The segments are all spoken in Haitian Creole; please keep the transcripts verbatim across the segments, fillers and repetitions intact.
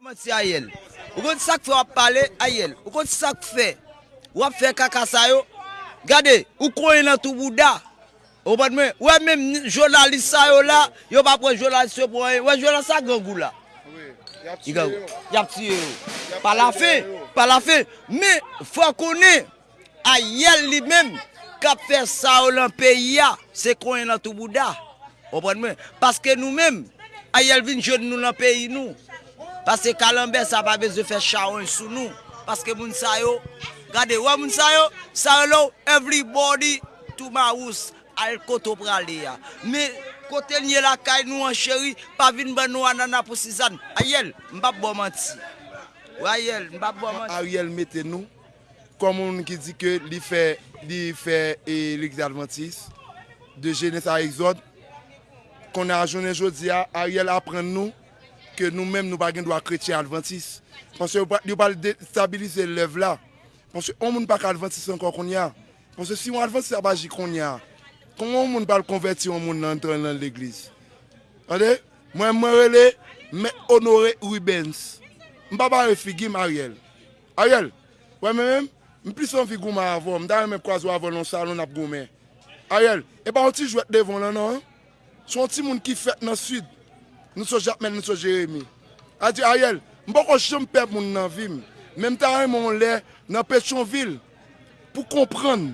Manti Ariel. Ou konn sa k fè w ap pale, Ariel? Ou konn sa k fè w ap fè kaka sa yo? Gade, ou konyen nan tou bouda. Ou konprann mwen? Wè menm jounalis sa yo la, yo pa pran jounalis yo pou anyen. Wè jounalis sa grangou la. Li grangou. Y ap tiye yo. Pa lafen, pa lafen. Men, fò w konnen, Ariel li menm k ap fè sa yo nan peyi a, se konyen nan tou bouda. Konprann mwen? Paske nou menm, Ariel vin jwenn nou nan peyi nou. Paske kalanbè sa pa bezwen fè chawony sou nou. Paske moun sa yo, gade, wè moun sa yo, sa yo la, everybody to my house, al kote w prale a. Men kote n ye lakay nou an cheri, pa vin ban nou anana pou Sizàn. Ariel, m p ap ba w manti. Wè Ariel, m p ap ba w manti. Ariel mete nou kòm yon moun ki di ke li fè, li fè, e, legliz advantis, de Jenès a Egzòd. Kounye a, jounen jodi a, Ariel aprann nou ke nou menm, nou pa gen dwa kretyen advantis. Paske yo pral, yo pral destabilize lèv la. Paske yon moun pa ka advantis ankò kounye a. Paske si yon advantis ap aji kounye a, kòman yon moun pral konvèti yon moun nan antre nan legliz? Tande? Mwen, mwen rele Mèt Honoré Rubens. M pa bare figi m, Ariel. Ariel, wè mwen menm, m plis anvi goumen avè w. M ta renmen kwaze w avè w nan yon salon n ap goumen. Ariel, e pa yon ti jwèt devan w lan non. Se yon timoun ki fèt nan Sid. Nou se Jakmèl, nou se Jeremi. A di Ariel, m poko janm pè moun nan vi m. Men m ta renmen yon lè nan Petyonvil pou konprann.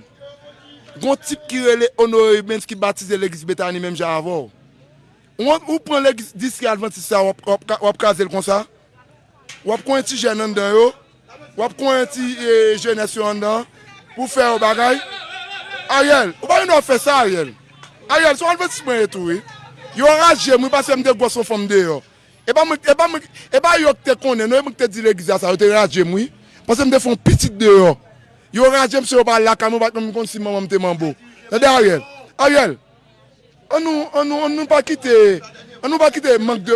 Gon tip ki rele Honoré Rubens ki batize legliz Betani menm jan avè w. Ou, ou pran legliz distri advantis sa, w ap, w ap, w ap kraze l konsa? W ap konyen ti jèn anndan yo, w ap konyen ti, e, jenès yo anndan, pou fè yo bagay. Ariel, ou pa gen dwa fè sa, Ariel. Ariel, se yon advantis mwen ye tou, wi. Yo raje m, wi, paske m te gwòs yon fanm deyò. E pa mwen, e pa mwen, e pa yo ki te konnen, non, e mwen ki te di legliz la sa, yo te raje m, wi. Paske m te fè yon pitit deyò. Yo raje m, se yo pa lakay mwen, yo pa t menm konn si manman m te manbo. Tande, Ariel. Ariel, Ann nou, ann nou, ann nou pa kite, ann nou pa kite mank de,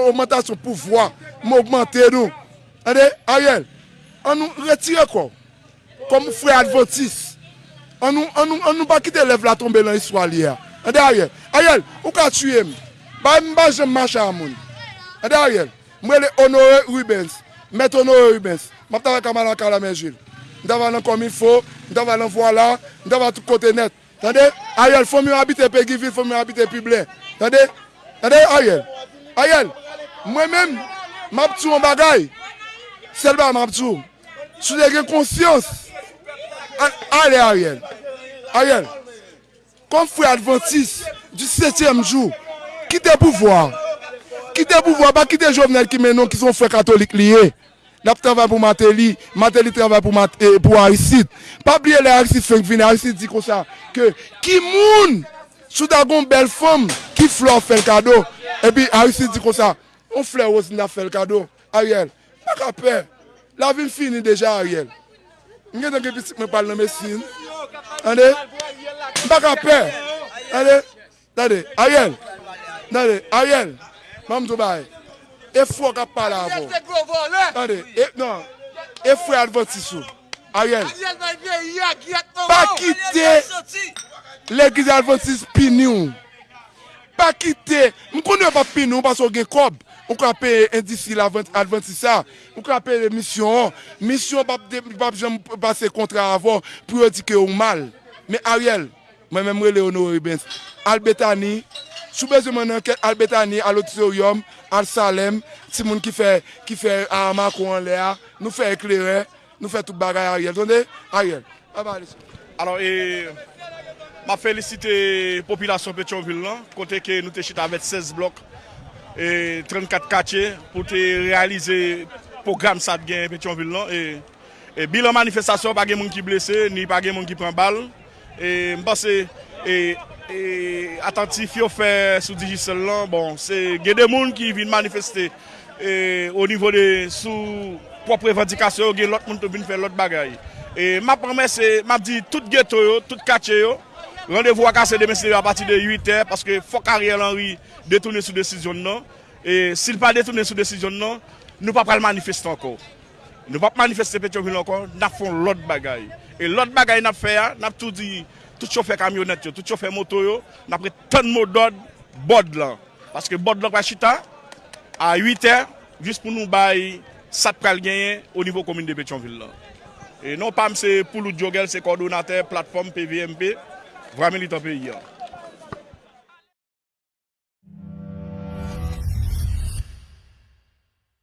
ogmantasyon pouvwa, m ogmante nou. Tande, Ariel, ann nou retire kò w kòm frè advantis. Ann nou, ann nou, ann nou pa kite lèv la tonbe nan istwa li a. Tande, Ariel. Ariel, ou ka tiye m. Ba m pa janm mache a moun. Tande, Ariel. M rele Honoré Rubens. Mèt Honoré Rubens. M ap travay Kamala Kalamè Jil. M travay nan Kòmifo, m travay nan Vwala, m travay tout kote nèt. Tande? Ariel, fanmi w abite Pegivil, fanmi w abite Piblen. Tande? Tande, Ariel? Ariel, mwen menm, m ap di w yon bagay. Sèl bagay m ap di w. Si w te gen konsyans, al-, ale, Ariel. Ariel, kòm frè advantis di setyèm jou, kite pouvwa. Kite pouvwa, pa kite Jovenel ki mennen w, ki se yon frè katolik li ye. L ap travay pou Mateli, Mateli travay pou Mat-, e, pou Aristid. Pa bliye lè Aristid fenk vini, Aristid di konsa ke ki moun, si w ta gon bèl fanm, ki flè w ap fè l kado? Epi Aristid di konsa, yon flè woz m ta fè l kado. Ariel, m pa ka pè. Lavi m fini deja, Ariel. M gentan gen pitit mwen pral nan medsin. Tande? M pa ka pè. Tande? Tande, Ariel. Tande, Ariel. Ban m di w bagay. E frè w k ap pale avè w. Tande, e, non. E frè advantis ou. Ariel. Pa kite legliz advantis pini w. Pa kite. M konnen yo p ap pini w paske w gen kòb. Ou ka peye endistri lavant-, advantis sa. Ou ka peye misyon an. Misyon an p ap de-, p ap janm pase kontra avè w pou yo di ke ou mal. Men Ariel, mwen menm rele Honoré Rubens. Al Betani. Si w bezwen mennen ankèt, al Betani, al Oditoryon, al Salem. Timoun ki fè, ki fè a Mako anlè a, nou fè eklerè, nou fè tout bagay Ariel. Tande? Ariel, pa pale sou. Alò, e, m ap felisite popilasyon Petyonvil lan, kote ke nou te chita avèk sèz blòk, e, trannkat katye pou te reyalize pwogram sa t genyen Petyonvil lan. E, E bilan manifestasyon, pa gen moun ki blese, ni pa gen moun ki pran bal. E m panse, e, e, atantif yo fè sou Digicel lan, bon, se gen de moun ki vin manifeste, e, o nivo de, sou pwòp revandikasyon yo, gen lòt moun tou vin fè lòt bagay. E m ap remèsye, m ap di tout geto yo, tout katye yo, randevou a kase demen si Dye vle apati de uit è, paske fòk Ariel Henry detounen sou desizyon l nan. E si l pa detounen sou desizyon l nan, nou pa pral manifeste ankò. Nou p ap manifeste Petyonvil ankò, n ap fè yon lòt bagay. E lòt bagay n ap fè a, n ap tou di tout chofè kamyonèt yo, tout chofè moto yo, n ap ret tann modòd bòd lan. Paske bòd lan pral chita a uit è, Jis pou nou bay sa k pral genyen o nivo komin de Petyonvil lan. E non pa m se Pouloud Jogel, se kòdonatè platfòm P V M P, Vwa Militan Peyi an.